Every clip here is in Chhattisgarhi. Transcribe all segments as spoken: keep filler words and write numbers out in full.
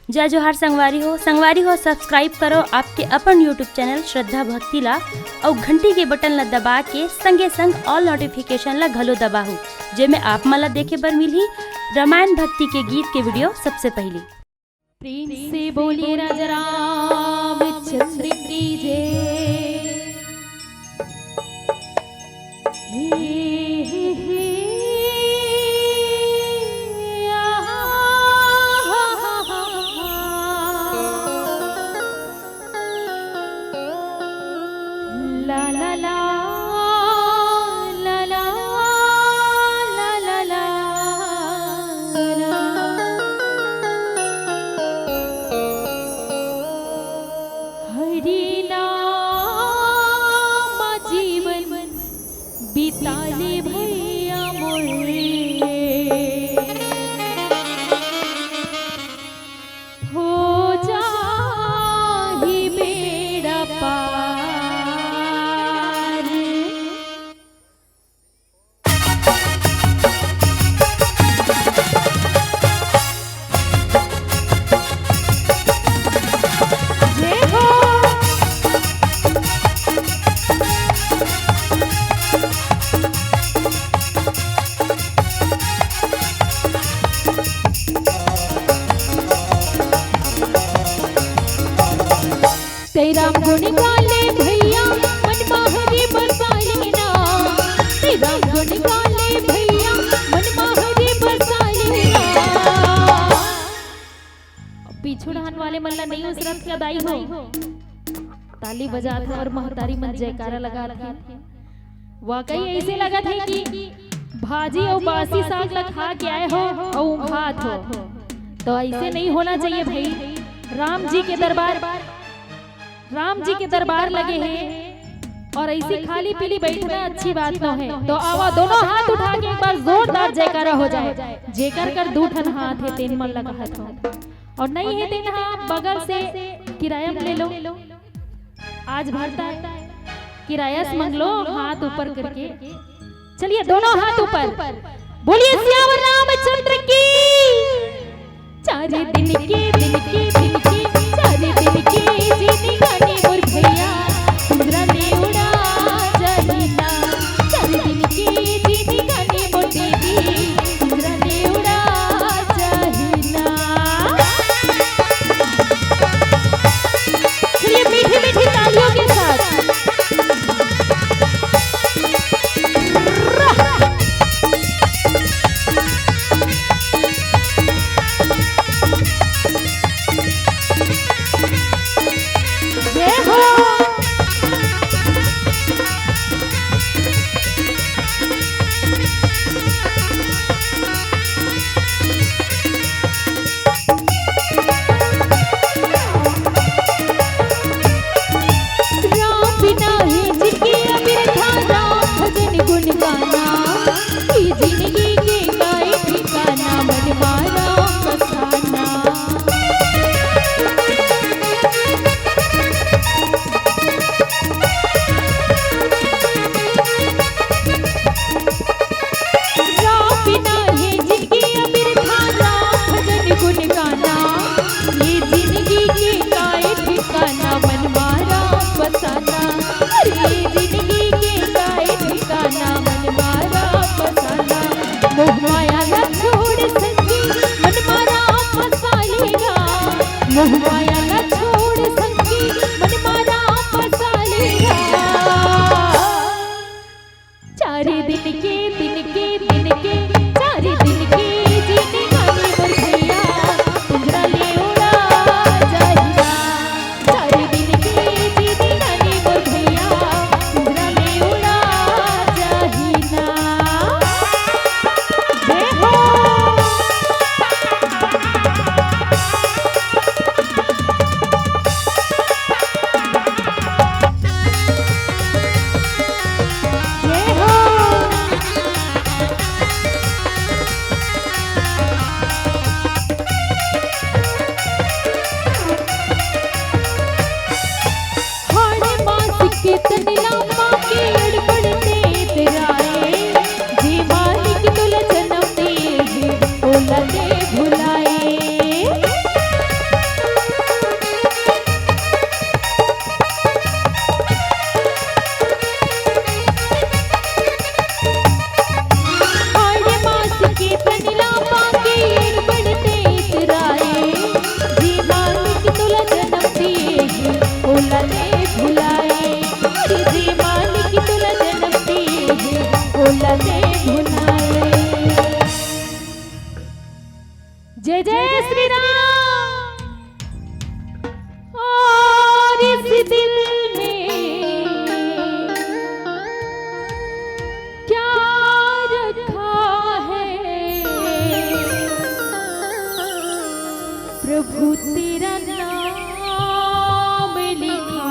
जय जोहार संगवारी हो, संगवारी हो, subscribe करो आपके अपन YouTube channel श्रद्धा भक्ति ला, अउ घंटी के button ला दबा के संगे संग all notification ला घलो दबाहू, जेमे आप मन ला देखे बर मिलही रामायण भक्ति के गीत के video सबसे पहली। प्रेम से बोलिए राजा रामचंद्र की जय। पीछू डहन वाले मन ला नइ उसरत का दाई हो। ताली बजात हे अउ महतारी मन जयकारा लगात हे। वाकई अइसे लगत हे कि भाजी अउ बासी साग ला खा के आए हो अउ ऊँघात हो। तो अइसे नइ होना चाहिए भाई। राम जी के दरबार, राम जी के दरबार लगे हे अउ अइसे खाली पीली बइठना अच्छी बात नोहे। तो आवा, दोनों हाथ उठा के एक बार जोरदार जयकारा हो जाए। जेकर कर दू ठन हाथ हे तेन मन ला कहत हो, अउ नइ हे तेन हा बगल से किराया म ले लो। आज भरता है किराया से मंग लो, हाथ ऊपर करके। चलिए, दोनों हाथ ऊपर, बोलिए सियावर रामचंद्र की। चार दिन के, दिन के, दिन के, चार दिन के जिनगानी मोर भैया, चंद्रा ले उड़ा जाही ना। चार दिन के जिनगानी मोर देवी, चंद्रा ले उड़ा जाही ना। चलिए, मीठी मीठी तालियों के साथ। जय हो। प्रभु तेरा नाम लिखा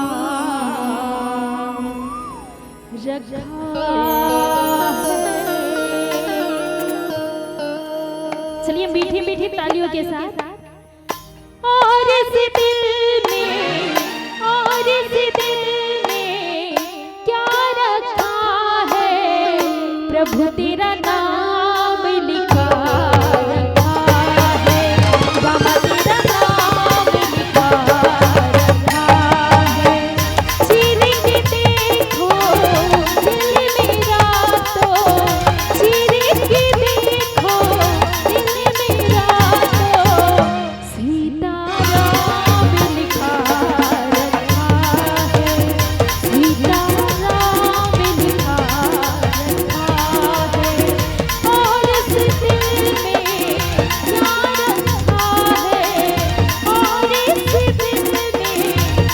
रखा है। चलिए, मीठी मीठी तालियों के साथ। और इस दिल में, और इस दिल में क्या रखा है? प्रभु तेरा नाम लिखा रखा है, बाबा तेरा नाम लिखा रखा है। चीर के देखो दिल मेरा तो, चीर के देखो दिल मेरा तो, सीताराम लिखा रखा है, सीताराम लिखा रखा है। और इस दिल में क्या रखा है, और इस दिल में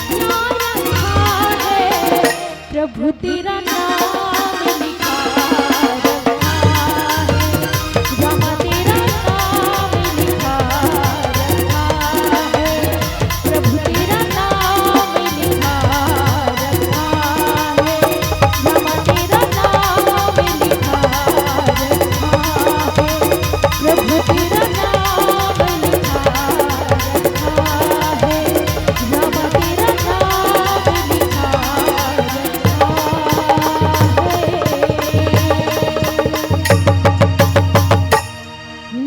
क्या रखा है, प्रभु तेरा नाम लिखा रखा है, रामा तेरा नाम लिखा रखा है, प्रभु तेरा नाम लिखा रखा है, रामा तेरा नाम लिखा रखा है, प्रभु तेरा नाम लिखा रखा है, रामा तेरा नाम लिखा रखा है।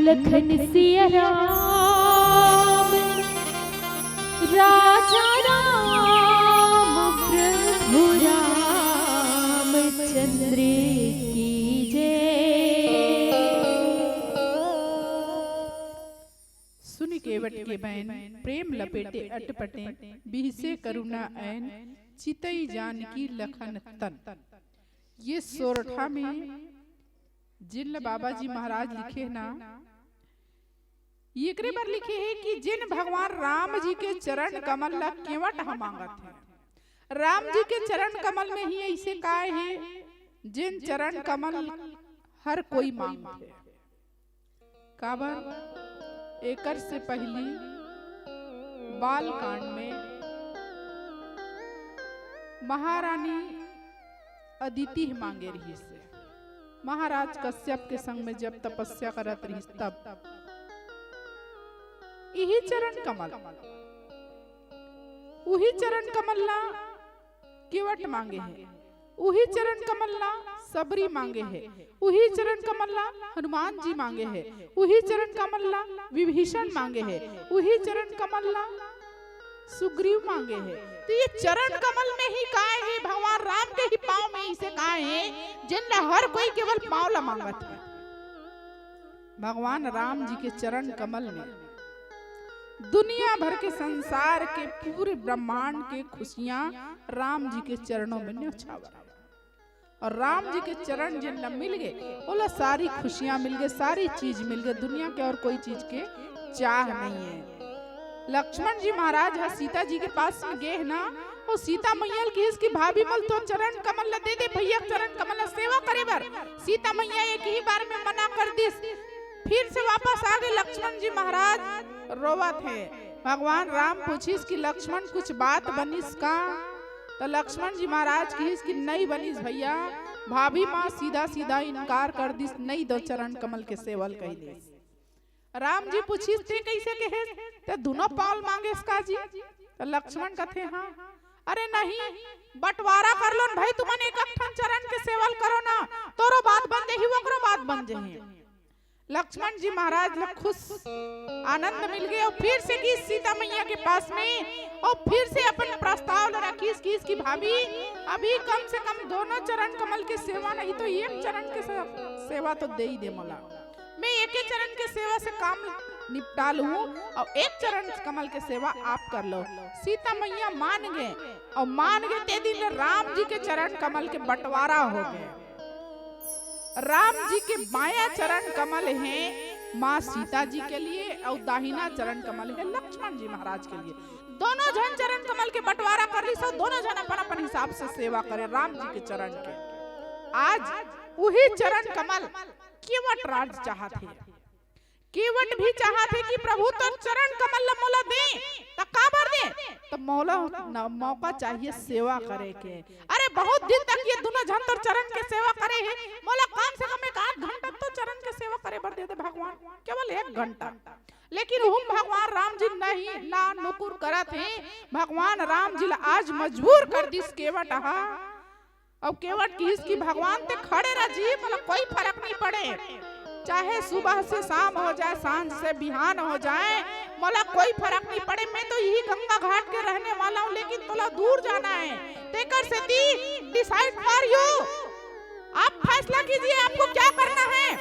लखन सिया राम, राजा राम, प्रभु रामचंद्र की जय। सुनि केवट के बैन, प्रेम लपेटे अटपटे, बिहसे करुणा ऐन, चितई जानकी लखन तन। ये सोरठा में जिन ल बाबा जी महाराज लिखे हे ना, एकरे बर लिखे हे कि जिन भगवान राम जी के चरण कमल ल केवट ह मांगत हे। राम जी के चरण कमल में ही ऐसे काय हे, जिन चरण कमल हर कोई मांगथे। काबर? एकर से पहिली बाल कांड में महारानी अदिति ह मांगे रिहिस हे, महाराज कश्यप के संग में जब तपस्या करत रिहिस तब। इही चरण कमल, उही चरण कमल ला केवट मांगे हे, उही चरण कमल ला सबरी मांगे हे, उही चरण कमल ला हनुमान जी मांगे हे, उही चरण कमल ला विभीषण मांगे हे, उही चरण कमल ला सुग्रीव मांगे हे। तो ये चरण कमल में ही काय हे, भगवान राम के ही पाँव में इसे काय हे, जिन ला हर कोई केवल पाँव ला मांगत हे। भगवान राम जी के चरण कमल में दुनिया भर के संसार के पूरे ब्रह्मांड के खुशियां राम जी के चरणों में न्योछावर हे। और राम जी के चरण जिन ला मिल गे, ओला सारी खुशियां मिल गे, सारी चीज मिल गे, दुनिया के और कोई चीज के चाह नहीं है। लक्ष्मण जी महाराज ह सीता जी के पास में गे हे ना, वो सीता मैया ल किहिस कि भाभी मोला तो चरण कमल ला दे दे भैया, चरण कमल ला सेवा करे बर। सीता मैया एक ही बार में मना कर दिस, फिर से वापस आ गे लक्ष्मण जी महाराज रोवत हे। भगवान राम पूछिस कि लक्ष्मण कुछ बात बनिस का? तो लक्ष्मण जी महाराज किहिस कि नहीं बनिस भैया, भाभी माँ सीधा सीधा इनकार कर दिस, नहीं दो चरण कमल के सेवल कह दिस। राम जी पूछिस, "ते कइसे कहेस? ते दुनो पाँव मांगेस का जी?" त लक्ष्मण कथे, "हाँ।" "अरे नहीं, बंटवारा कर लो न भाई, तुमन एक एक ठन चरण के सेवल करो ना, तोरो बात बन जही, ओकरो बात बन जही।" लक्ष्मण जी महाराज ल खुश आनंद मिल गे और फिर से गिस सीता मैया के पास में और फिर से अपन प्रस्ताव ल रखिस, किहिस कि भाभी, अभी कम से कम दोनों चरण कमल के सेवा नहीं तो एक चरण के से-, सेवा तो दे ही दे मोला। मैं एक ही चरण के सेवा से काम निपटा लूं और एक चरण कमल के सेवा आप कर लो। सीता मैया मान गे और मान गे ते दिन ले राम जी के चरण कमल के बंटवारा हो गे। राम जी के बायां चरण कमल हे माँ सीता जी के लिए और दाहिना चरण कमल हे लक्ष्मण जी महाराज के लिए। दोनों झन चरण कमल के बंटवारा कर लिस और दोनों झन अपन अपन हिसाब से सेवा करे राम जी के चरण के। आज उही चरण कमल केवट राज चाहत हे। केवट भी चाहत हे कि प्रभु तोर चरण कमल ला मोला दे, त काबर दे? त मोला न-, मौका चाहिए सेवा करे के। अरे बहुत दिन तक ये दुनो झन तोर चरण के सेवा करे हे, मोला कम से कम एक आध घंटा तो चरण के सेवा करे बर दे दे भगवान, केवल एक घंटा। लेकिन उहू म भगवान राम जी नहीं ना नुकुर करत हे। भगवान राम जी ला आज मजबूर कर दिस केवट हा। अउ केवट किहिस कि भगवान ते खड़े रह जी, मोला कोई फरक नहीं पड़े, चाहे सुबह से शाम हो जाए, सांझ से बिहान हो जाए, मोला कोई फरक नहीं पड़े। मैं तो यही गंगा घाट के रहने वाला हूँ, लेकिन तोला दूर जाना है, तेकर सेती decide for you। आप फैसला कीजिए, आपको क्या करना है,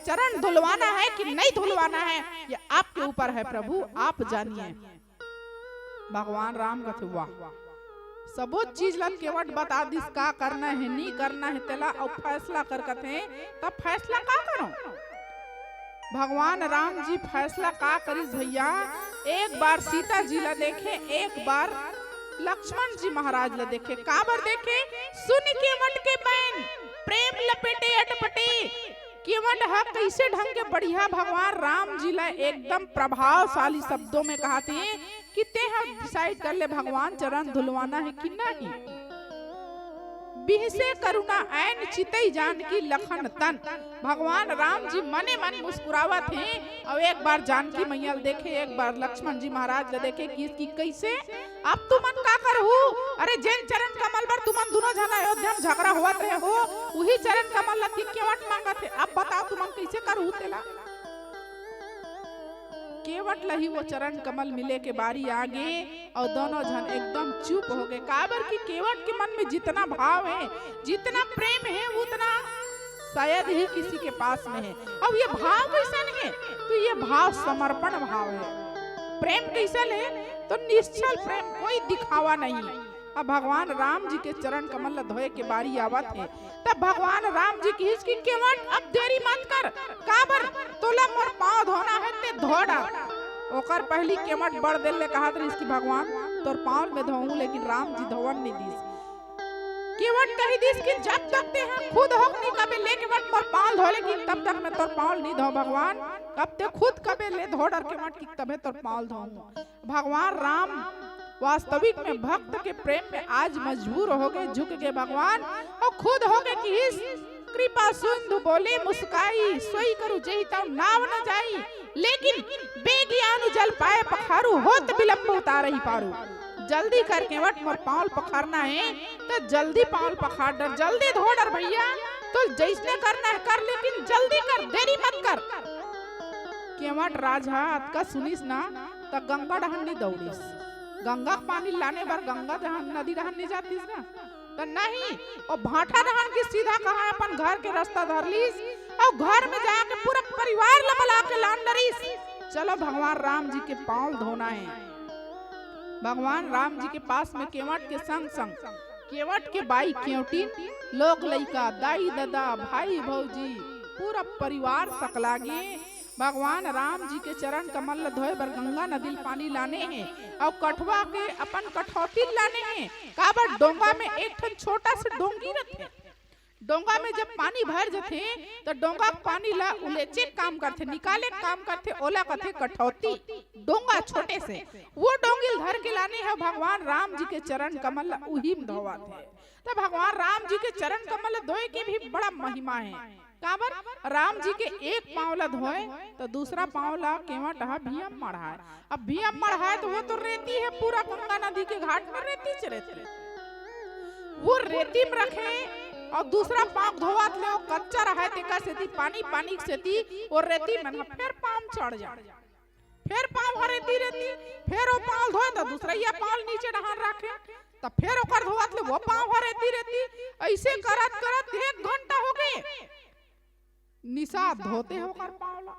चरण धुलवाना है कि नहीं धुलवाना है, ये आपके ऊपर है प्रभु, आप जानिए। भगवान राम कथे, "वाह, सबो चीज ला केवट बता दिस, का करना है, नी करना है तेला, अउ फैसला कर कथे, तब फैसला का करो?" भगवान राम जी फैसला का करिस भैया, एक बार सीता जी ला देखे, एक बार लक्ष्मण जी महाराज ला देखे। काबर देखे? सुन केवट के बैन, प्रेम लपेटे अटपटे। केवट ह कइसे ढंग के बढ़िया भगवान राम जी ला एकदम प्रभावशाली शब्दों में कहत हे कि तें ह decide कर ले भगवान, चरण धुलवाना है कि नहीं। बिहसे करुणा ऐन चितई जानकी लखन तन। भगवान राम जी मने मन मुस्कुरावत हे अउ एक बार जानकी मैया ल देखे, एक बार लक्ष्मण जी महाराज ल देखे कि, कि कइसे अब तुमन का करहू? अरे जेन चरण कमल बर तुमन दुनो झन अयोध्या म झगड़ा होवत रहे हो, उही चरण कमल ल केवट मांगत हे। अब बताओ तुमन कइसे करहू तेला? केवट ल ही वो चरण कमल मिले के बारी आगे अउ दोनों झन एकदम चुप हो गए। काबर कि केवट के मन में जितना भाव है, जितना प्रेम है, उतना शायद ही किसी के पास में है। अब ये भाव कइसन है? तो ये भाव समर्पण भाव है। प्रेम कइसन है? तो निश्छल प्रेम, कोई दिखावा नहीं। अब भगवान राम जी के चरण कमल ल धोए के बारी आवत हे, तब भगवान राम जी किहिस कि केवट, अब देरी मत कर, काबर तोला मोर पाँव धोना है, ते धो डार। ओकर पहली केवट बड़ देर ले कहत रहिस कि भगवान, तोर पाँव में धोहूं, लेकिन राम जी धोवन नहीं दिस। केवट कहि दिस कि जब तक ते ह खुद होक नहीं कबे ले केवट मोर पाँव धो, लेकिन तब तक मैं तोर पाँव नहीं धो भगवान, अब ते खुद कबे ले धो डार केवट कि तबे तोर पाँव धोहूं। भगवान राम वास्तविक में भक्त के प्रेम में आज मजबूर हो गए, झुक गए भगवान, अउ खुद हो गए किहिस, कृपा सिंधु बोले मुस्काई, सोई करू जेहि तउ नाव न जाई, लेकिन बेगियानु जल पाए पखारू, होत विलंब उतारहि पारू। जल्दी कर केवट, मोर पाँव ल पखारना है, त जल्दी पाँव ल पखार डर, जल्दी धो डर भैया, तो जइसने करना है कर, लेकिन जल्दी कर, देरी मत कर। केवट राज ह अतका सुनिस ना, त गंगा डहन नी दौड़िस। गंगा के पानी लाने बर गंगा डहन, नदी डहन नी जातिस ना। त नहीं, ओ भांठा डहन के सीधा कहाँ अपन घर के रास्ता धर लिस, अउ घर में जाके पूरा परिवार ला बला के लान डरिस। चलो भगवान राम जी के पाँव धोना है। भगवान राम जी के पास में केवट के संग संग केवट के बाई केवटिन, लोग लइका, दाई ददा, भाई भौजी, पूरा परिवार सकलागे। भगवान राम जी के चरण कमल ल धोए बर गंगा नदी ल पानी लाने हे, अउ कठवा के अपन कठौती ल लाने हे। काबर डोंगा में एक ठन छोटा से डोंगी रथे, डोंगा में जब पानी भर जथे, त डोंगा के पानी ल उलेचे के काम करथे, निकाले के काम करथे, ओला कथे कठौती। डोंगा छोटे से, वो डोंगी ल धर के लाने हे भगवान राम जी के चरण कमल ल, उही म धोवत हे। त भगवान राम जी के चरण कमल ल धोए के भी बड़ा महिमा हे। काबर? राम जी के एक पाँव ल धोए, त दूसरा पाँव ल केवट ह भुइयां म मढ़ाए। अब भुइयां म मढ़ाए, त वो तो रेती हे, पूरा गंगा नदी के घाट में रेती च रेती। वो रेती में रखे अउ दूसरा पाँव धोवत ले, वो कच्चा रहय, तेकर सेती पानी, पानी के सेती वो रेती मन ह फेर पाँव म चढ़ जाए। फेर पाँव ह रेती रेती, फेर वो पाँव धोए, त दूसरइया पाँव ल नीचे डहान रखे, त फेर ओकर धोवत ले वो पाँव ह रेती रेती। अइसे करत करत एक घंटा हो गए। निषाद धोते हे ओकर पाँव ला,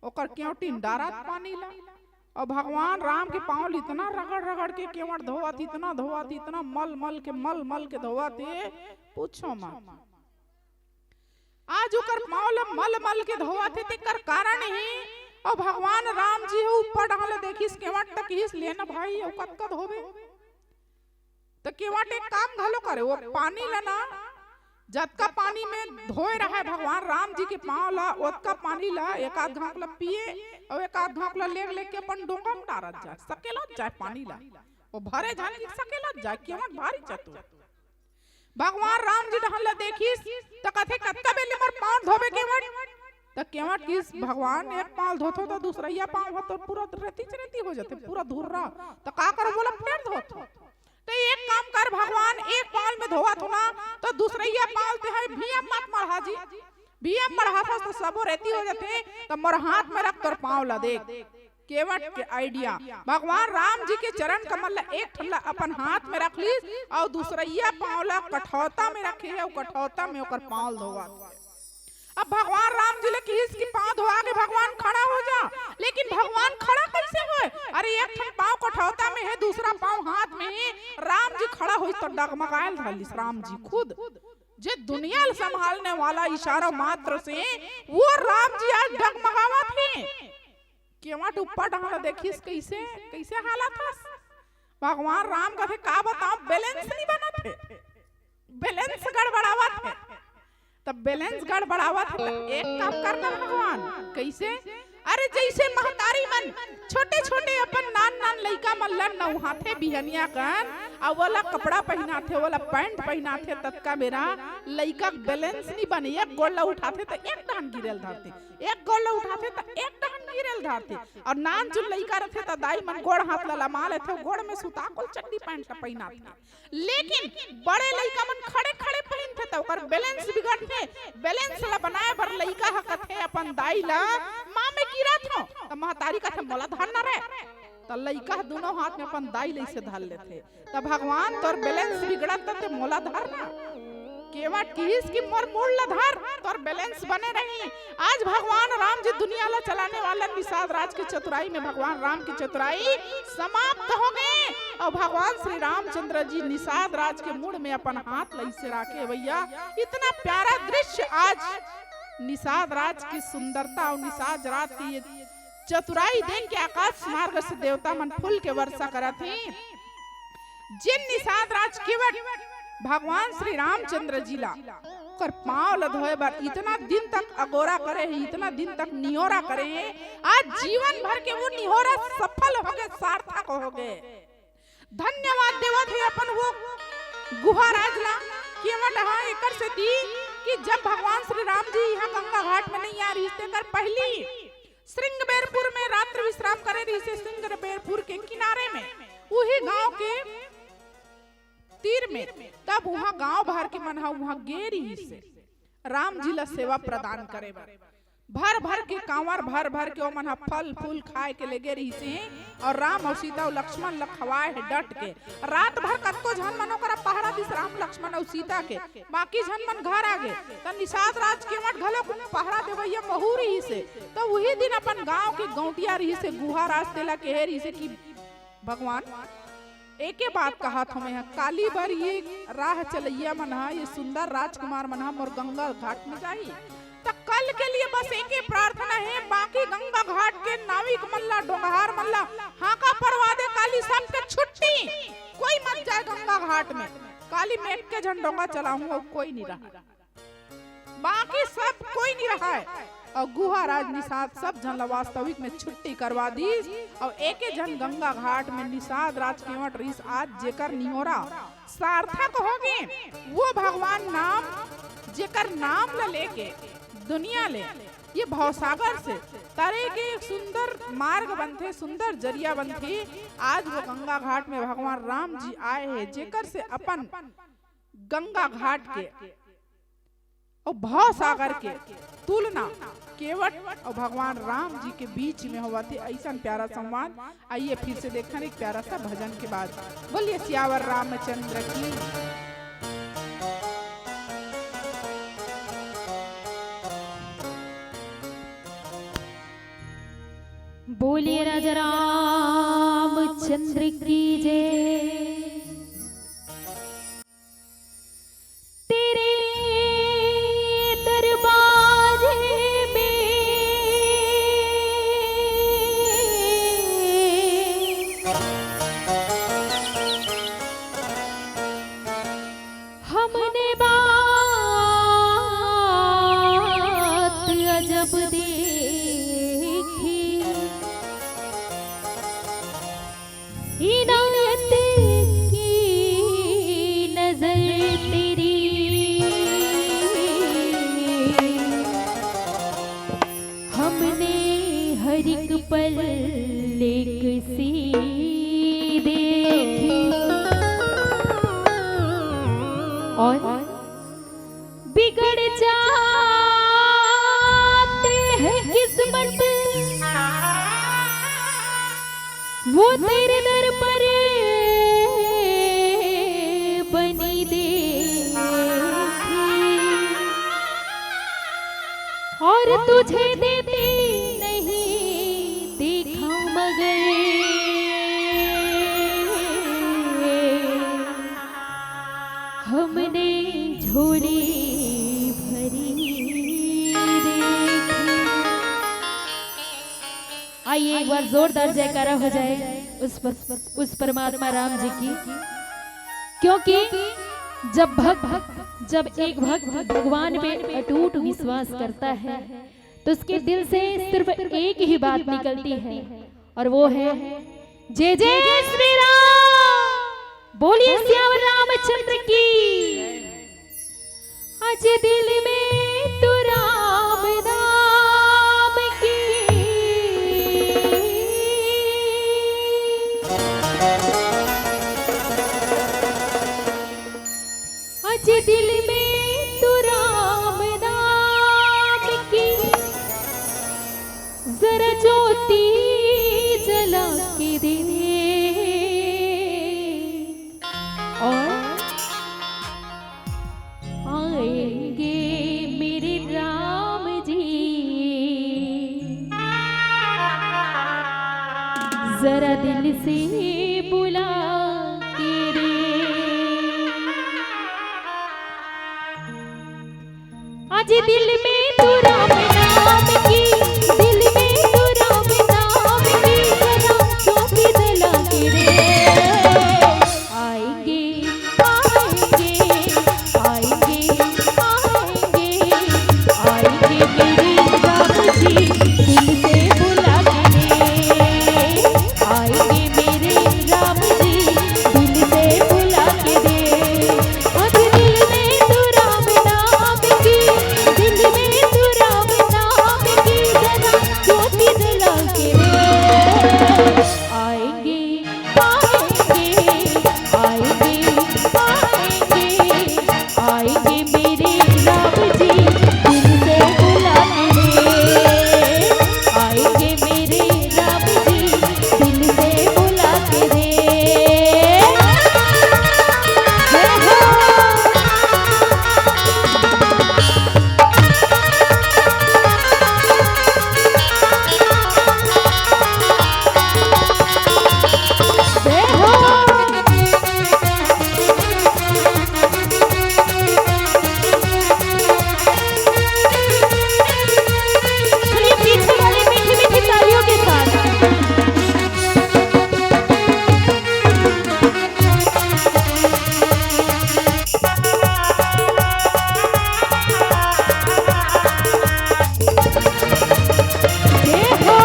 ओकर केवटिन डारत पानी ला। अउ भगवान राम के पाँव ल इतना रगड़ रगड़ के केवट धोवत, इतना धोवत, इतना मल मल के, मल मल के धोवत हे, पूछो मत। आज ओकर पाँव ल मल मल के धोवत हे, तेकर कारण हे। अउ भगवान राम जी ह ऊपर डहान ले देखिस केवट, त किहिस, "ले न भाई, अउ कतका धोबे?" त केवट एक काम घलो करे, वो पानी ल ना जतका पानी में धोए रहय भगवान राम जी के पांव ला, ओतका पानी ला एक आध घांक ला पिए, अउ एक आध घांक ला लेग लेग के अपन डोंगा म डारत जाय, सकेलत जाय पानी ला। ओ भरे झन गिर सकेलत जाय, केवट भारी चतुर। भगवान राम जी डहन ला देखिस, त कथे, "कतका बेर ले मोर पांव धोबे केवट?" त केवट किहिस, "भगवान, एक पांव धोथो त दूसरइया पांव ह तो पूरा रेतीच रेती हो जाथे, पूरा धुर्रा। त का करो बोला, फेर धोथो।" त एक काम कर भगवान, एक पांव में धोवत हो ना, त दूसरइया पांव ते ह भुइयां मत मढ़ा जी, भुइयां मढ़ाथस त सबो रेती हो जाथे, त मोर हाथ में रख तोर पांव ला देख। केवट के idea, भगवान राम जी के चरण कमल ला एक ठन ला अपन हाथ में रख लीस, अउ दूसरइया पांव ला कठौता में रखे हे, अउ कठौता में ओकर पांव धोवत हे। अब भगवान राम जी ले किहिस कि पांव धोवा के भगवान खड़ा हो जा, लेकिन भगवान खड़ा कइसे होय? अरे, एक ठन पांव कठौता में हे, दूसरा पांव हाथ में हे। राम जी खड़ा होइस त डगमगायल धर लिस राम जी खुद। जे दुनिया ल संभालने वाला इशारा मात्र से वो राम जी आज डगमगावत हे। केवट ऊपर डहन ला देखिस, कइसे, कइसे हालत हस? भगवान राम कथे, "का बतांव, balance नइ बनत हे, balance गड़बड़ावत हे।" त balance गड़बड़ावत हे, त एक काम करना भगवान, कइसे? अरे, जइसे महतारी मन छोटे-छोटे अपन नान-नान लइका मन ला नउहाथे बिहनिया कन, अउ ओला कपड़ा पहिनाथे, ओला पैंट पहिनाथे, ततका बेरा लइका के balance नइ बने, एक गोड़ ला उठाथे त एक डहन गिरे ल धरथे, एक गोड़ ला उठाथे त एक डहन गिरे ल धरथे। अउ नानचुन लइका रथे त दाई मन गोड़ हाथ ला लमा लेथे, गोड़ में सुता के चड्डी पैंट ला पहिनाथे। लेकिन बड़े लइका मन खड़े खड़े पहिनथे त ओकर balance बिगड़थे। Balance ला बनाए बर लइका ह कथे अपन दाई ला, "माँ, मैं गिरत हंव।" त महतारी कथे, "मोला धर ना रे।" त लइका ह दूनों हाथ में अपन दाई ला अइसे धर लेथे। त भगवान, तोर balance बिगड़त त ते मोला धर ना। केवट किहिस कि मोर मूड़ ला धर, तोर balance बने रही। आज भगवान राम जी दुनिया ला चलाने वाला निषाद राज के चतुराई में भगवान राम की चतुराई समाप्त हो गे। अउ भगवान श्री रामचंद्र जी निषाद राज के मूड़ में अपन हाथ ला अइसे राखे भइया, इतना प्यारा दृश्य आज निषाद राज की सुंदरता अउ निषाद राज की ये चतुराई देख के आकाश मार्ग से देवता मन फूल के वर्षा करत हे। जेन निषाद राज केवट भगवान श्री रामचंद्र जी ला ओकर पांव ल धोए बर इतना दिन तक अगोरा करे हे, इतना दिन तक निहोरा करे हे, आज जीवन भर के वो निहोरा सफल हो गे, सार्थक हो गे। धन्यवाद देवत हे अपन वो गुहा राज ला, केवट हा, एकर सेती कि जब भगवान श्री राम जी इहाँ गंगा घाट में नइ आए रहिस, तेकर पहिली श्रृंगबेरपुर में रात्रि विश्राम करे रहिस हे, श्रृंगबेरपुर के किनारे में, उही गांव के तीर में, तब उहाँ गांव भर के मन हा उहाँ गे रहिस हे राम जी ला सेवा प्रदान करे बर। भर भर के कांवर, भर भर के ओमन ह फल फूल खाए के लेगे रहिस हे, अउ राम अउ सीता अउ लक्ष्मण ल खवाए हे डट के। रात भर कतको झन मन ओकरा पहरा दिस राम लक्ष्मण अउ सीता के, बाकी झन मन घर आ गे। त निषाद राज केवट घलो पहरा देवइया महू रहिस हे। त उही दिन अपन गांव के गौंटिया रहिस हे, गुहा राज, तेला केहे रहिस हे कि भगवान, एके बात कहत हंव मैं ह, काली बर ये राह चलइया मन ह, ये सुंदर राजकुमार मन ह मोर गंगा घाट में जाही, त कल के लिए बस एके प्रार्थना हे, बाकी गंगा घाट के नाविक मन ला, डोंगहार मन ला हांका परवा दे, काली सबके छुट्टी, कोई मत जाए गंगा घाट में। काली मैं एके झन डोंगा चलाहूं अउ कोई नइ रहय। बाकी सब कोई नइ रहय। अउ गुहा राज निषाद सब झन ला वास्तविक में छुट्टी करवा दिस। अउ एके झन गंगा घाट में निषाद राज केवट रहिस, आज जेकर निहोरा सार्थक हो गे। वो भगवान नाम, जेकर नाम ला लेके दुनिया ले ये भवसागर से तरे के एक सुंदर मार्ग बनथे, सुंदर जरिया बनथे। आज वो गंगा घाट में भगवान राम जी आए हे, जेकर से अपन गंगा घाट के अउ भव सागर के तुलना केवट अउ भगवान राम जी के बीच में होवत हे। अइसन प्यारा संवाद। आइए फिर से देखन एक प्यारा सा भजन के बाद। बोलिए सियावर रामचंद्र की। बोलिए राजा रामचंद्र की जय। तेरे दरबार में हमने बार इनायत की नजर तेरी, हमने हर एक पल एक सी देखी। और बिगड़ जाते हैं किस्मत, वो तेरे दर पर बनी देखी। और तुझे देती नहीं देखा मगर हमने झोली भरी देखी। आइए, एक बार जोरदार जयकारा हो जाए उस पर, उस परमात्मा राम जी की, क्योंकि जब भक्त, जब एक भक्त भगवान पे अटूट विश्वास करता है, तो उसके दिल से सिर्फ एक ही बात निकलती है, और वो है, जय जय श्री राम। बोलिए सियावर रामचंद्र की। आज दिल में तो राम नाम की, आज दिल में तो राम नाम की जरा ज्योति जला के दे। और आएंगे मेरे राम जी, जरा दिल से बुला के रे। आज दिल में तो राम नाम की, दिल में तो राम नाम की, जरा ज्योति जला के रे। आएंगे, आएंगे, आएंगे, आएंगे, आएंगे मेरे राम जी, दिल से बुला के रे। आएंगे मेरे राम जी, दिल से बुला के रे। आज दिल में तो राम नाम की, दिल में तो राम नाम की, जरा ज्योति जला के रे। आएंगे, आएंगे, आएंगे, आएंगे, आएंगे मेरे राम जी, दिल से बुला के रे। आएंगे मेरे राम जी, दिल से बुला के रे। जय हो। जय हो। चलिए, पीछे वाले मीठी मीठी तालियों के साथ। जय हो।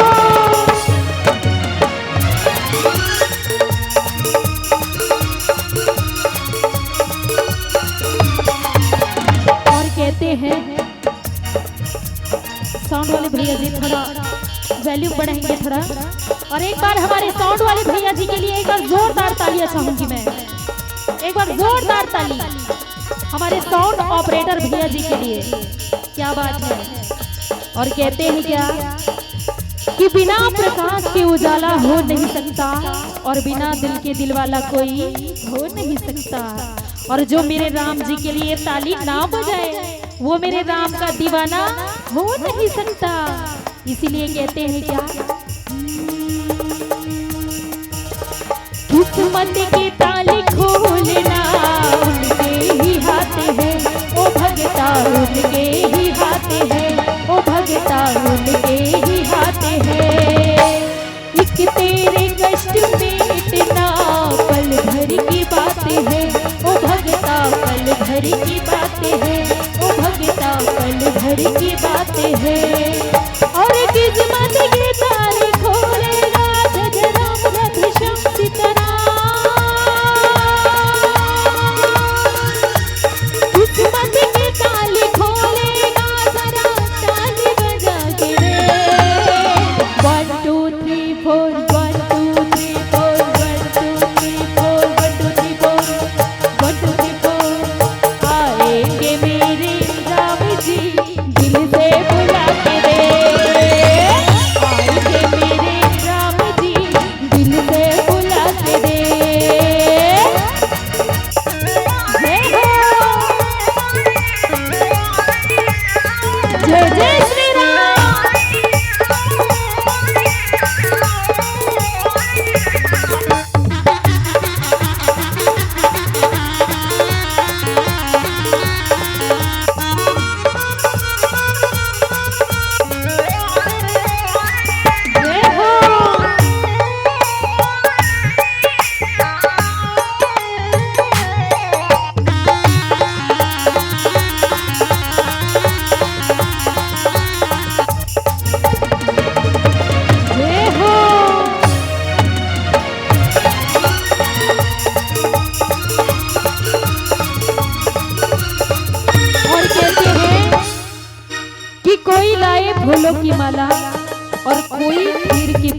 और कहते हैं, साउंड वाले भैया जी, थोड़ा वॉल्यूम बढ़ाएंगे थोड़ा। और एक बार हमारे साउंड वाले भैया जी के लिए एक बार जोरदार तालियां चाहूंगी मैं, एक बार जोरदार ताली हमारे साउंड ऑपरेटर भैया जी के लिए। क्या बात है। और कहते हैं क्या कि बिना प्रकाश के उजाला हो नहीं सकता, और बिना दिल के दिलवाला कोई हो नहीं सकता। और जो मेरे राम जी के लिए ताली ना बजाए, वो मेरे राम का दीवाना हो नहीं सकता। इसीलिए कहते हैं क्या, किस्मत के ताले खोलना उनके ही हाथ है, ओ भगता उनके ही हाथ है, ओ भगता उनके ही हाथ है। एक तेरे कष्ट मिटना पल भर की बात है, ओ भगता पल भर की बात है, ओ भगता पल भर की बात है। और किस्मत के ताले खोलेगा जग राम रघु श्याम सीताराम।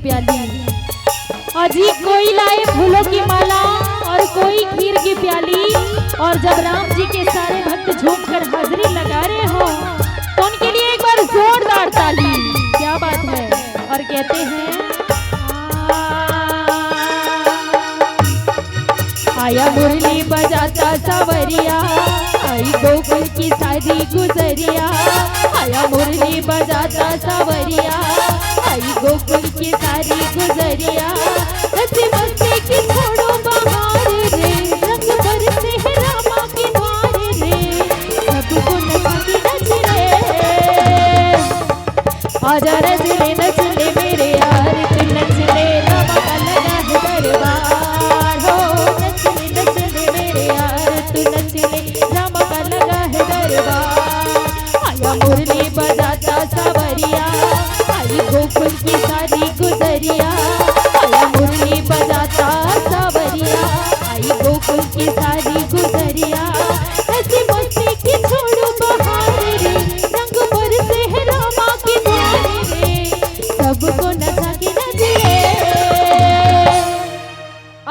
प्याली। अजी, कोई लाए फूलों की माला और कोई खीर की प्याली। और जब राम जी के सारे भक्त झूम कर हाजिरी लगा रहे हो, तो उनके लिए एक बार जोरदार ताली। क्या बात है। और कहते हैं, आया मुरली बजाता सावरिया, आई गोकुल की सारी गुजरिया। आया मुरली बजाता सावरिया, आई गोकुल की सारी गुजरिया। हंसी मस्ती की छोड़ो बहार रे, रंग बरसे है रामा के द्वार रे। सबको नचा के नच रे। आजा नच ले, नच ले मेरे यार, तू नच ले, रामा का लगा है दरबार। हो नच ले, नच ले मेरे यार, तू नच ले, रामा का लगा है दरबार। आया मुरली बजाता सावरिया, आई गोकुल की सारी गुजरिया। आया मुरली बजाता सावरिया, आई गोकुल की सारी गुजरिया। हंसी मस्ती की छोड़ो बहार रे, रंग बरसे है रामा के द्वार रे। सबको नचा के नच ले।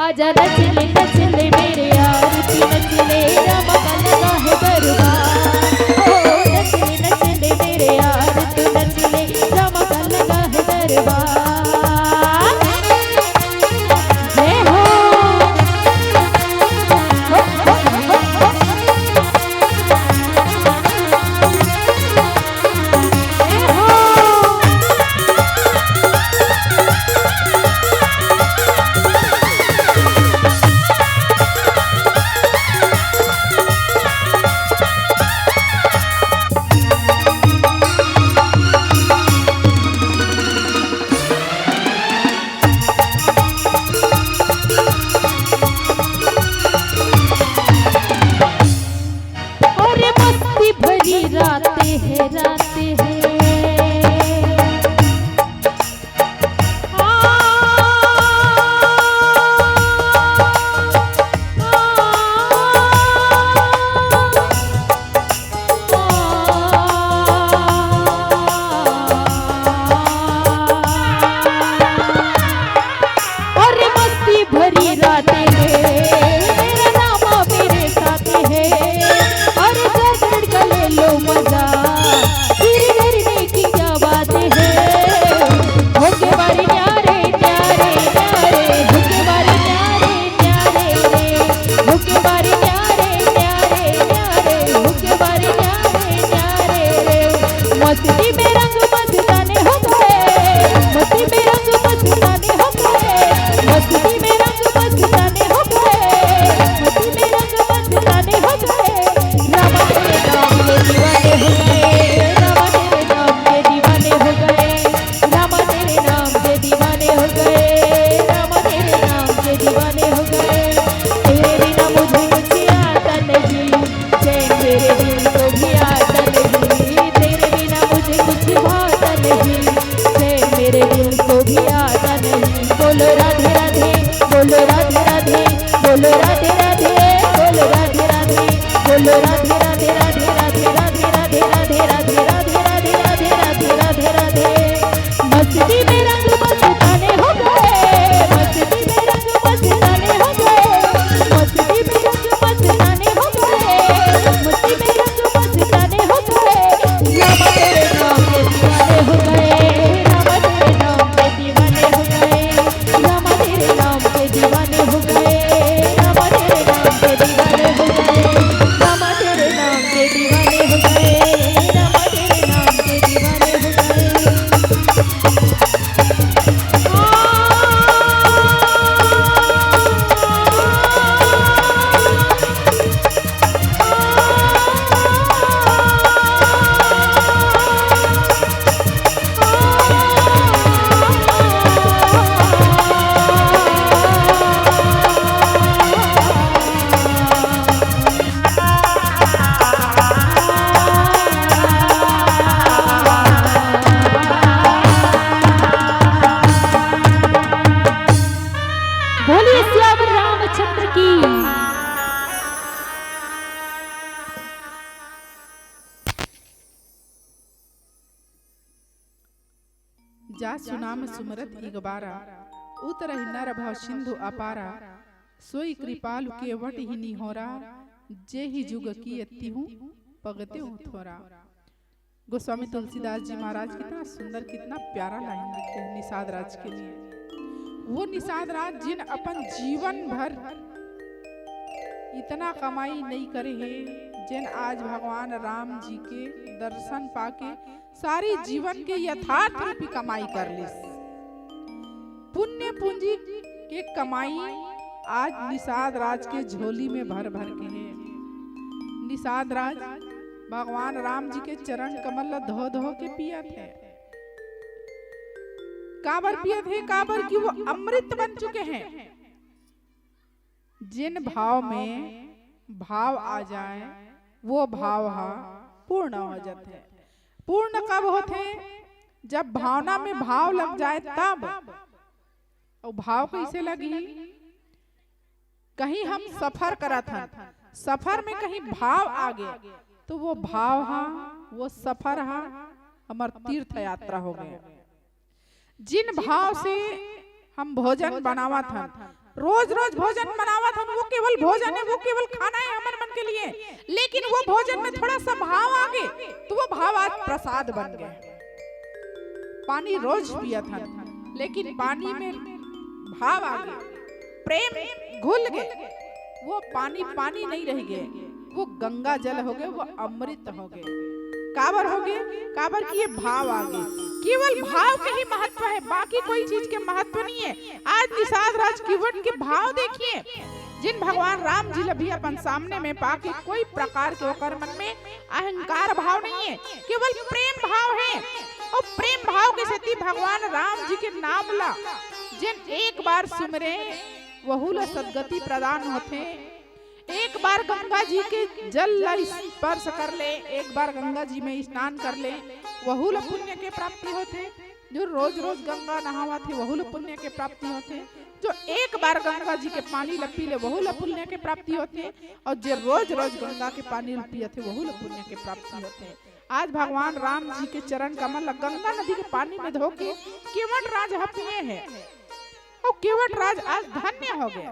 आजा नच ले, नच ले मेरे यार, तू नच ले, रामा का लगा है दरबार। ओ नच ले, नच ले मेरे यार, तू नच ले, रामा का लगा है दरबार। जय हो। अरे मस्ती भरी रातें हैं, रातें हैं। अरे मस्ती भरी रातें हैं, मेरा रामा मेरे साथ है। अरे गर्दन का ले लो मजा, फिर डरने की क्या बात है। होके बारी न्यारे, न्यारे, न्यारे, होके बारी न्यारे, न्यारे रे, होके बारी न्यारे, न्यारे, न्यारे, होके बारी न्यारे, न्यारे रे। मस्ती में रंग मस्ताने हो गए, मस्ती में रंग मस्ताने हो गए, मस्ती में रंग मस्ताने हो गए, मस्ती में रंग मस्ताने हो गए। रामा तेरे नाम के दीवाने हो गए, रामा तेरे नाम के दीवाने हो गए, रामा तेरे नाम के दीवाने हो गए, रामा तेरे नाम के दीवाने हो गए। तेरे बिना मुझे कुछ आता नहीं, चैन मेरे दिल को भी आता नहीं, तेरे बिना मुझे कुछ भाता नहीं, चैन मेरे दिल को भी आता नहीं। बोलो राधे राधे, बोलो राधे राधे, बोलो राधे राधे, बोलो राधे राधे, बोलो राधे राधे, राधे राधे, राधे राधे, राधे राधे, राधे राधे, राधे राधे, राधे राधे। मस्ती में रंग मस्ताने हो गए, मस्ती में रंग मस्ताने हो गए, मस्ती में रंग मस्ताने हो गए, मस्ती में रंग मस्ताने हो गए। रामा तेरे नाम के दीवाने हो गए, रामा तेरे नाम के दीवाने हो गए, रामा तेरे नाम के दीवाने हो गए, रामा तेरे नाम के दीवाने हो गए, रामा तेरे नाम के दीवाने हो गए, रामा तेरे नाम के दीवाने हो गए। बोलिए सियावर रामचंद्र की। जा सुनाम सुमरत इगबारा, उतरहि नर भव सिंधु अपारा, सोई कृपालु केवट ही निहोरा, जे ही जुग किए तिहु पगते हो थोरा। गोस्वामी तुलसीदास जी महाराज कितना सुंदर, कितना प्यारा लाइन लिखे हैं निषाद राज के लिए। वो निषाद राज जिन अपन जीवन भर इतना कमाई नहीं करे हे, जिन आज भगवान राम जी के दर्शन पाके सारी जीवन के यथार्थ रूपी कमाई कर लिस। पुण्य पूंजी के कमाई आज निषाद राज के झोली में भर भर के हे। निषाद राज भगवान राम जी के चरण कमल ल धो धो के पियत हे। काबर पियत हे? काबर कि वो अमृत बन चुके हैं। जिन भाव में भाव आ जाए, वो भाव हा पूर्ण हो जाथे। पूर्ण कब होथे? जब भावना में भाव लग जाए तब। अउ भाव कैसे लगही? कहीं हम सफर करत हन, सफर में कहीं भाव आ गे, तो वो भाव हा, वो सफर हा, हमर तीर्थ यात्रा हो गे। जिन भाव से हम भोजन बनावत हन, रोज रोज भोजन बनावत हन, वो केवल भोजन है, वो केवल खाना है हमर मन के लिए, लेकिन वो भोजन में थोड़ा सा भाव आ गे, तो वो भाव आज प्रसाद बन गे। पानी रोज पियत हन, लेकिन पानी में भाव आ गे, प्रेम घुल गे, वो पानी पानी नहीं रह गे, वो गंगा जल हो गे, वो अमृत हो गे। काबर हो गे? काबर कि ये भाव आ गे। केवल भाव के ही महत्व है, बाकी कोई चीज के महत्व नहीं है। आज निषाद राज केवट के भाव देखिए, जिन भगवान राम जी ल भी अपन सामने में पाके कोई प्रकार के ओकर मन में अहंकार भाव नहीं है, केवल प्रेम भाव है। और प्रेम भाव के सेती भगवान राम जी के नाम ला जिन एक बार सुमरे, वहू ला सदगति प्रदान होथे। एक बार गंगा जी के जल ला स्पर्श कर ले, एक बार गंगा जी में स्नान कर ले, वहू ला पुण्य के प्राप्ति होथे। जो रोज रोज गंगा नहावत हे, वहू ला पुण्य के प्राप्ति होथे। जो एक बार गंगा जी के पानी ला पी ले, वहू ला पुण्य के प्राप्ति होथे। और जे रोज रोज गंगा के पानी ला पियत हे, वहू ला पुण्य के प्राप्ति होथे। आज भगवान राम जी के चरण कमल ला गंगा नदी के पानी में धो के केवट राज ह पिए हे, और केवट राज आज धन्य हो गे,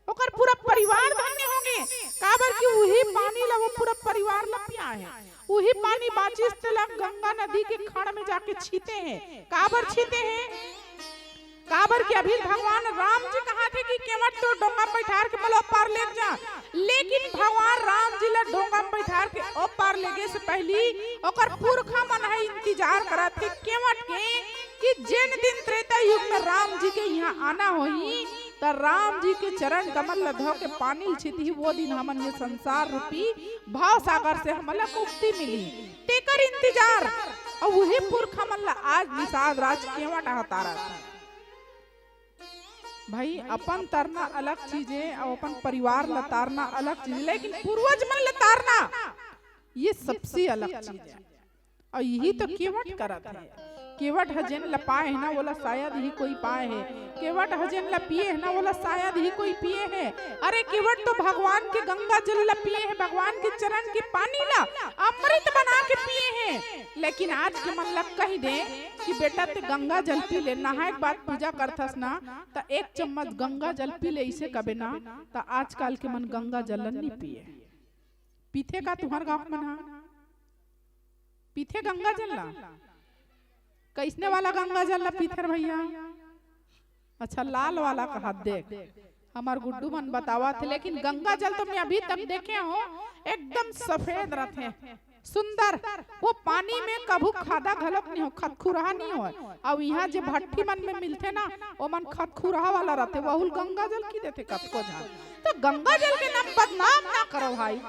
ओकर पूरा परिवार धन्य हो गे। काबर कि उही पानी ला वो पूरा परिवार ला पिया हे। उही पानी बाचिस तेला गंगा नदी के खड़ में जाके छीते हे। काबर छीते हे? काबर कि अभी भगवान राम जी कहा थे कि केवट तो डोंगा में बैठार के मला ओ पार ले जा, लेकिन भगवान राम जी ला डोंगा में बैठार के ओ पार ले गे से पहली ओकर पुरखा मन ह इंतजार करत हे केवट के कि जेन दिन त्रेता युग में राम जी के यहाँ आना होही, त राम जी के चरण कमल ला धो के पानी ल छीतही, वो दिन हमन ये संसार रूपी भाव सागर से हमन ला मुक्ति मिली। तेकर इंतजार। अउ उही पुरखा मन ला आज निषाद राज केवट ह तारत हे। भाई, अपन तरना अलग चीज है, अउ अपन परिवार ला तारना अलग चीज है, लेकिन पूर्वज मन ला तारना ये सबसे अलग चीज है। अउ यही तो केवट करत हे। केवट ह जेन ला पाए हे ना, ओला शायद ही कोई पाए हे। केवट ह जेन ला पिए हे ना, ओला शायद ही कोई पिए हे। अरे, केवट तो भगवान के गंगा जल ला पिए हे, भगवान के चरण के पानी ला, अमृत बना के पिए हे। लेकिन आज के मन ला कहि दे कि बेटा, ते गंगा जल पी ले, नहाए के बाद पूजा करथस ना, त एक चम्मच गंगा जल पी ले, इसे कबे ना, त आजकल के मन गंगा जल ला नी पिए। पीथे का तुंहर गाँव के मन हा? पीथे गंगा जल ला? कइसने वाला गंगा जल ला पीथे रे भैया? अच्छा, लाल वाला कहा, देख, हमर गुड्डू मन बतावत हे, लेकिन गंगा जल तो मैं अभी तक देखे हूँ, एकदम सफेद रथे, सुंदर। वो पानी में कभू खादा घलोक नहीं हो, खतखुरहा नहीं हो। अउ इहाँ जे भट्ठी मन में मिलथे ना, ओमन खतखुरहा वाला रथे, वहू ल गंगा जल कहि देथे कतको झन। तो गंगा जल के नाम बदनाम ना करो भाई।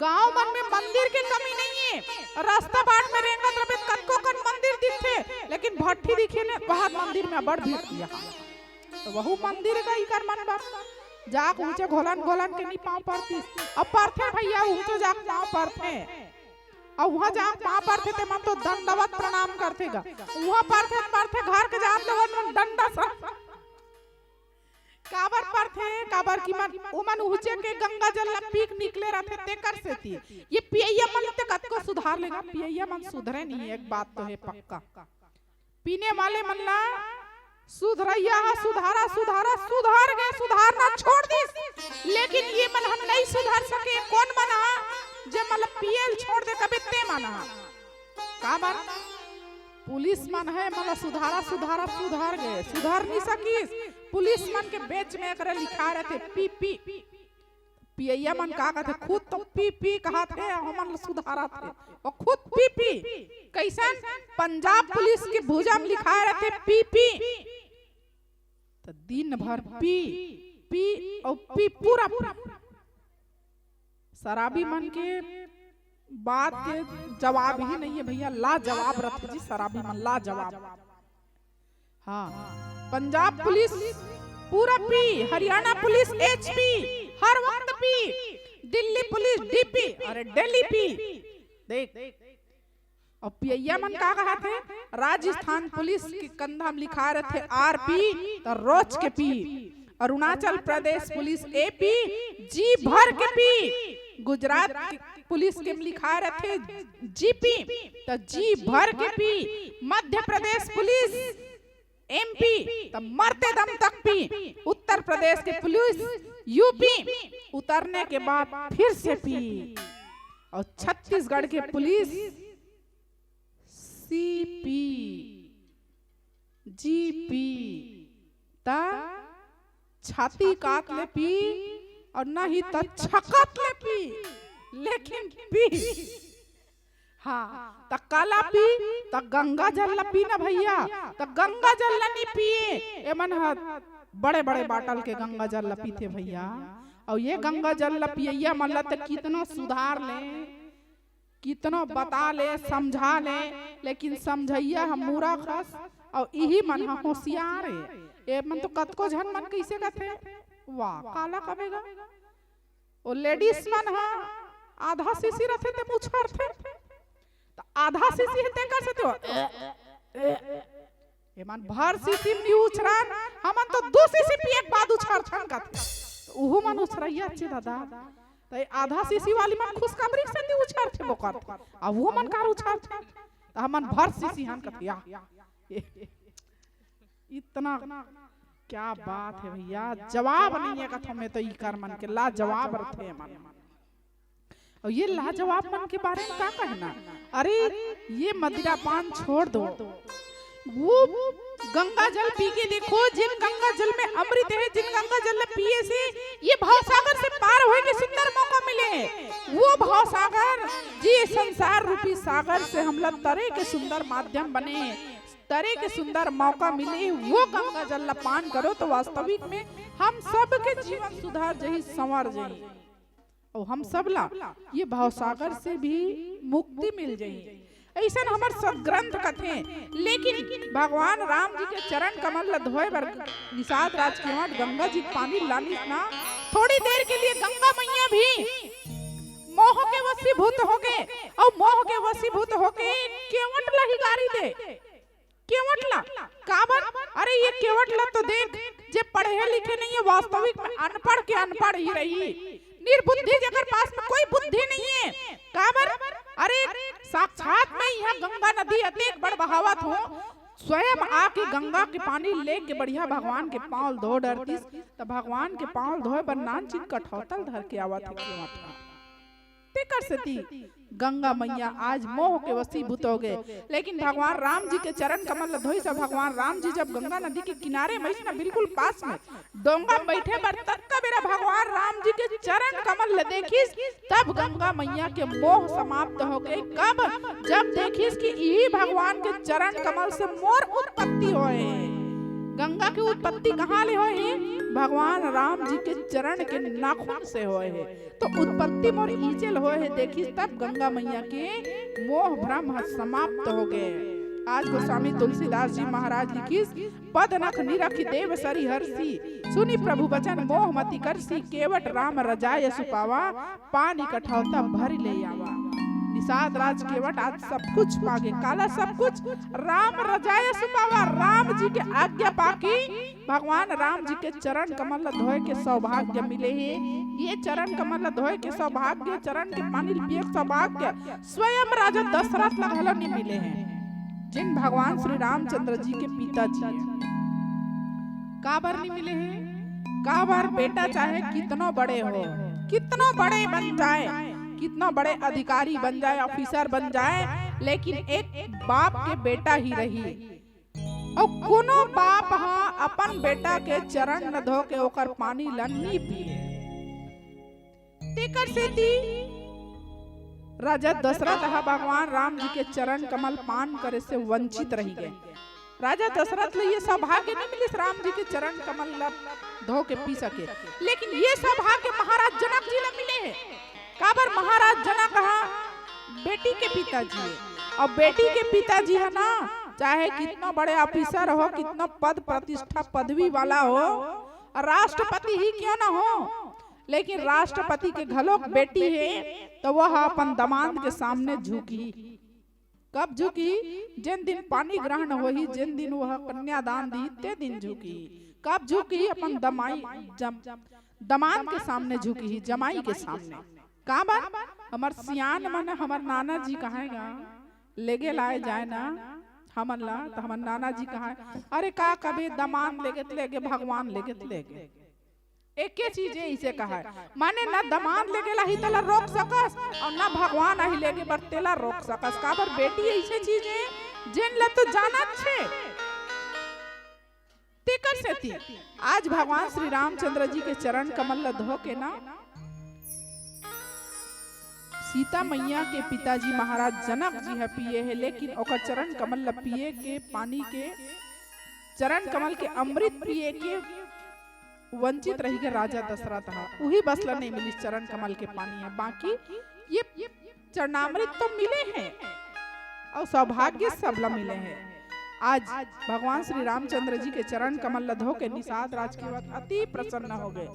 गांव मन में मंदिर के कमी नहीं है, रास्ता बाट में रेंगत रबे कतको कन मंदिर दिखथे, लेकिन भट्ठी दिखे ने, वहां मंदिर में बड़ भीड़ किया। तो वहू मंदिर का इकर मन बर जाक ऊंचे घोलन घोलन के नी पाँव परतिस। अब परथे भैया, ऊंचे जाक पाँव परथे। अउ वहां जाक पाँव परथे ते मन तो दंडवत प्रणाम करथे गा। वहां परथे परथे घर के जात ले मन डंडा सा काबर परथे? काबर कि मन, ओमन उहचे के गंगा जल ला पी के निकले रथे, तेकर सेती। ये पियैया मन ते कतको सुधार लेगा, पियैया मन सुधरे नहीं, एक बात तो है पक्का। पीने वाले मन ला सुधरैया हा सुधारा, सुधारा, सुधार गए, सुधारना छोड़ दिस, लेकिन ये मन हम नहीं सुधार सके। कौन मन हा? जे मन ला पियल छोड़ दे कबे ते मन हा। काबर? पुलिस मन हे, मन ला सुधारा, सुधारा, सुधार गए, सुधार नहीं सकिस। पुलिस मन के बेंच में एकरे लिखा रथे पी पी। पियैया मन का कथे, खुद तो पी पी कहत हे, हमन ल सुधारत हे। वो खुद पी पी। कैसन? पंजाब पुलिस के भुजा म लिखाए रथे पी पी। त दिन भर पी पी अउ पी पूरा पी। शराबी मन के बात के जवाब ही नहीं है भैया, लाजवाब रथे जी शराबी मन, लाजवाब। हाँ, पंजाब पुलिस पूरा पी, हरियाणा पुलिस एच पी, हर वक्त पी, दिल्ली पुलिस डी पी, अरे डेली पी। देख, अउ पियैया मन का कहत हे? राजस्थान पुलिस के कंधा म लिखा रथे आर पी, त रोज के पी। Arunachal Pradesh police A P, जी भर के पी। गुजरात के पुलिस के म लिखा रथे जी पी, त जी भर के पी। मध्य प्रदेश पुलिस एम पी, त मरते दम तक पी। उत्तर प्रदेश के पुलिस यू पी, उतरने के बाद फिर से पी। अउ छत्तीसगढ़ के police C P, G P, त छाती काट ले पी अउ नहीं त छकत ले पी, लेकिन पी। हाँ, त काला पी? त गंगा जल ला पी ना भैया, त गंगा जल ला नहीं पिए। एमन ह बड़े बड़े बाटल के गंगा जल ला पीथे भैया। अउ ये गंगा जल ला पियैया मन ला त कितनो सुधार ले, कितनो बता ले, समझा ले, लेकिन समझैया ह मूरख हस, अउ इही मन ह होशियार हे। एमन तो कतको झन मन कइसे कथे, वाह, काला कबे गा? ओ लेडीज मन ह आधा सीसी रथे ते उछरथे, त आधा सीसी हे तेकर से तो एमन भर सीसी म नी उछरन, हमन तो दू सीसी पिए के बाद उछरथन कथे। उहू मन उछरैया अच्छे दादा। त ये आधा सीसी वाली मन खुशखबरी से नी उछरथे बोकर। आ वो मन कार उछरथे। त हमन भर सीसी हन कथे। या, ये, इतना क्या बात है भैया, जवाब नहीं है कथों में तो इकर मन के लाजवाब रथे मन। अउ ये लाजवाब मन के बारे में का कहना? अरे, ये मदिरा पान छोड़ दो, वो गंगा जल पी के देखो, जिन गंगा जल में अमृत है, जिन गंगा जल ला पिए से ये भवसागर से पार होए के सुंदर मौका मिले है। वो भवसागर, जी संसार रूपी सागर से हमला तरे के सुंदर माध्यम बने, तरे के सुंदर मौका मिले, वो गंगा जल ला पान करो तो वास्तविक में हम सब के जीवन सुधार जही, संवर जही। अउ हम सब ला ये भवसागर से भी मुक्ति मिल जही, अइसन हमर सदग्रंथ कथे। लेकिन भगवान राम जी के चरण कमल ला धोए बर निषाद राज केवट गंगा जी के पानी लानिस ना, थोड़ी देर के लिए गंगा मैया भी मोह के वशीभूत होके, अउ मोह के वशीभूत होके केवट ला ही गारी दे। केवट ला? काबर? अरे ये केवट ला तो देख, जे पढ़े लिखे नहीं है, वास्तविक में अनपढ़ के अनपढ़ ही रही, निर्बुद्धि, जेकर पास में कोई बुद्धि नहीं है। काबर? अरे साक्षात में यहाँ गंगा नदी अतेक बड़ बहावत हो, स्वयं आके गंगा के पानी लेके बढ़िया भगवान के पाँव धो डरतिस, त भगवान के पाँव धोए बर नानचिन कठौतल धर के आवत हे केवट ह। तेकर सेती गंगा मैया आज मोह के वशीभूत हो गए, लेकिन भगवान राम जी के चरण कमल ल धोइस। भगवान राम जी जब गंगा नदी के किनारे में, बिल्कुल पास में डोंगा में बैठे बर तब का बेरा भगवान राम जी के चरण कमल ल देखिस, तब गंगा मैया के मोह समाप्त हो गए। कब? जब देखिस कि इही भगवान के चरण कमल से मोर उत्पत्ति होए। गंगा के उत्पत्ति कहाँ ले होए? भगवान राम जी के चरण के नाखून से होए हे। तो उत्पत्ति मोर इही ले होए हे, देखिस तब गंगा मैया के मोह भ्रम ह समाप्त हो गए। आज गोस्वामी तुलसीदास जी महाराज लिखिस, "पद नख निरखि देव सरि हरषि, सुनि प्रभु बचन मोह मति करषि, केवट राम रजाय सुपावा, पानि कठौता भरि ले आवा।" निस निषाद राज केवट आज सब कुछ पागे। काला सब कुछ? राम रजाय सुपावा, राम जी के आज्ञा पाके भगवान राम जी के चरण कमल ल धोए के सौभाग्य मिले हे। ये चरण कमल ल धोए के सौभाग्य, चरण के पानी ल पिए के सौभाग्य स्वयं राजा दशरथ ल घलो नहीं मिले हे, जिन भगवान श्री रामचंद्र जी के पिताजी हे। काबर नहीं मिले हे? काबर? बेटा चाहे कितनो बड़े हो, कितनो बड़े बन जाए, कितनो बड़े अधिकारी बन जाए, ऑफिसर बन जाए, लेकिन एक बाप के बेटा ही रही। अउ कोनो बाप ह अपन बेटा के चरण ल धो के ओकर पानी ल नी पिए। तेकर सेती राजा दशरथ ह भगवान राम जी के चरण कमल पान करे से वंचित रहि गे। राजा दशरथ ल ये सौभाग्य नहीं मिलिस राम जी के चरण कमल ल धो के पी सके, लेकिन ये सौभाग्य महाराज जनक जी ल मिले हे। काबर? महाराज जनक ह बेटी के पिताजी हे, अउ बेटी के पिताजी ह ना, चाहे कितना बड़े ऑफिसर हो, कितना पद प्रतिष्ठा पदवी वाला हो, राष्ट्रपति ही क्यों ना हो, लेकिन राष्ट्रपति के घलोक बेटी हे, तो वह अपन दमांद के सामने झुकही। कब झुकही? जेन दिन पानी ग्रहण होही, जेन दिन वह कन्यादान दी, ते दिन झुकही। कब झुकही? अपन दमाई, जम, दमांद के सामने झुकही, जमाई के सामने। काबर? हमर सियान मन, हमर नाना जी कहाय गा, लेगे लाए जाए ना हमन ला, त हमर नाना जी कहाय, "अरे का कबे दमांद लेगे त लेगे, भगवान लेगे त लेगे।" एके चीज हे, इसे कहाय, माने ना दमांद लेगे ला ही तेला रोक सकस, अउ ना भगवान आही लेगे बर तेला रोक सकस। काबर? बेटी ऐसे चीज हे, जेन ला तो जानत छे। तेकर सेती आज भगवान श्री रामचंद्र जी के चरण कमल ल धो के ना, सीता मैया के पिताजी महाराज जनक जी ह पिए हे, लेकिन ओकर चरण कमल ल पिए के, पानी के, चरण कमल के अमृत पिए के वंचित रहि गे राजा दशरथ ह। उही बस ल नहीं मिलिस चरण कमल के पानी ह, बाकी ये चरणामृत तो मिले हे अउ सौभाग्य सबला मिले हे। आज भगवान श्री रामचंद्र जी के चरण कमल ल धो के निषाद राज केवट अति प्रसन्न हो गे।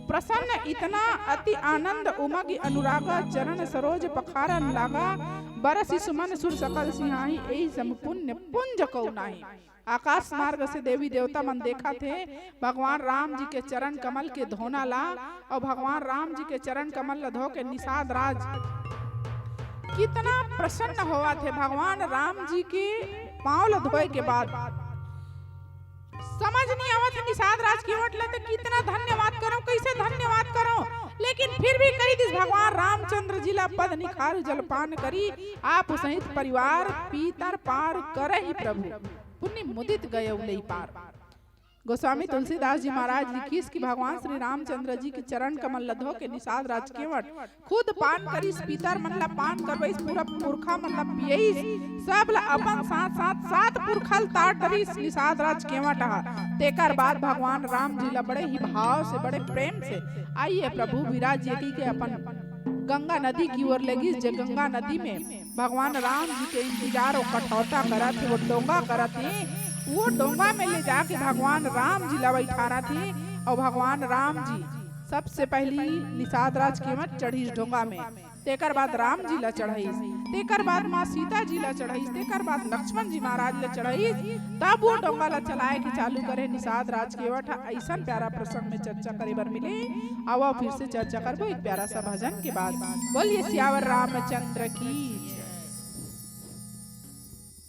प्रसन्न इतना, अति आनंद उमगि अनुरागा, चरण सरोज पखारन लागा, बरसि सुमन सुर सकल सिहाही, एहि सम पुण्य पुंज कउ नाही। आकाश मार्ग से देवी देवता मन देखत हे भगवान राम जी के चरण कमल के धोना ला, अउ भगवान राम जी के चरण कमल ला धो के निषाद राज कितना प्रसन्न होवत हे। भगवान राम जी के पांव ला धोए के बाद समझ नहीं आवत हे निषाद राज केवट ला, त कितना धन्यवाद करो, कैसे धन्यवाद करो, लेकिन फिर भी कहि दिस भगवान रामचंद्र जी ला, "पद निखारु जलपान करी, आप सहित परिवार पीतर पार करहि प्रभु।" पुनि मुदित गयउ लेइ पार। गोस्वामी तुलसीदास जी महाराज लिखिस कि भगवान श्री रामचंद्र जी के चरण कमल ल धो के निषाद राज केवट खुद पान करिस, पीतर मन ल पान करवइस, पूरा पुरखा मन ल पियइस, सब ल अपन साथ साथ सात पुरखा ल तार डरिस निषाद राज केवट ह। तेकर बाद भगवान राम जी ल बड़े ही भाव से, बड़े प्रेम से, "आइए प्रभु, विराजिए" कहि के अपन गंगा नदी की ओर लेगिस, जे गंगा नदी में भगवान राम जी के इंतजार, वो कठौता करत हे, वो डोंगा करत हे, वो डोंगा में ले जाके भगवान राम जी ला बइठारत हे। अउ भगवान राम जी सबसे पहली निषाद राज केवट चढ़िस डोंगा में, तेकर बाद राम जी ला चढ़ाइस, तेकर बाद माँ सीता जी ला चढ़ाइस, तेकर बाद लक्ष्मण जी महाराज ला चढ़ाइस, तब वो डोंगा ला चलाए के चालू करे निषाद राज केवट ह। अइसन प्यारा प्रसंग में चर्चा करे बर मिले। आवा फिर से चर्चा करबो एक प्यारा सा भजन के बाद। बोलिए सियावर रामचंद्र की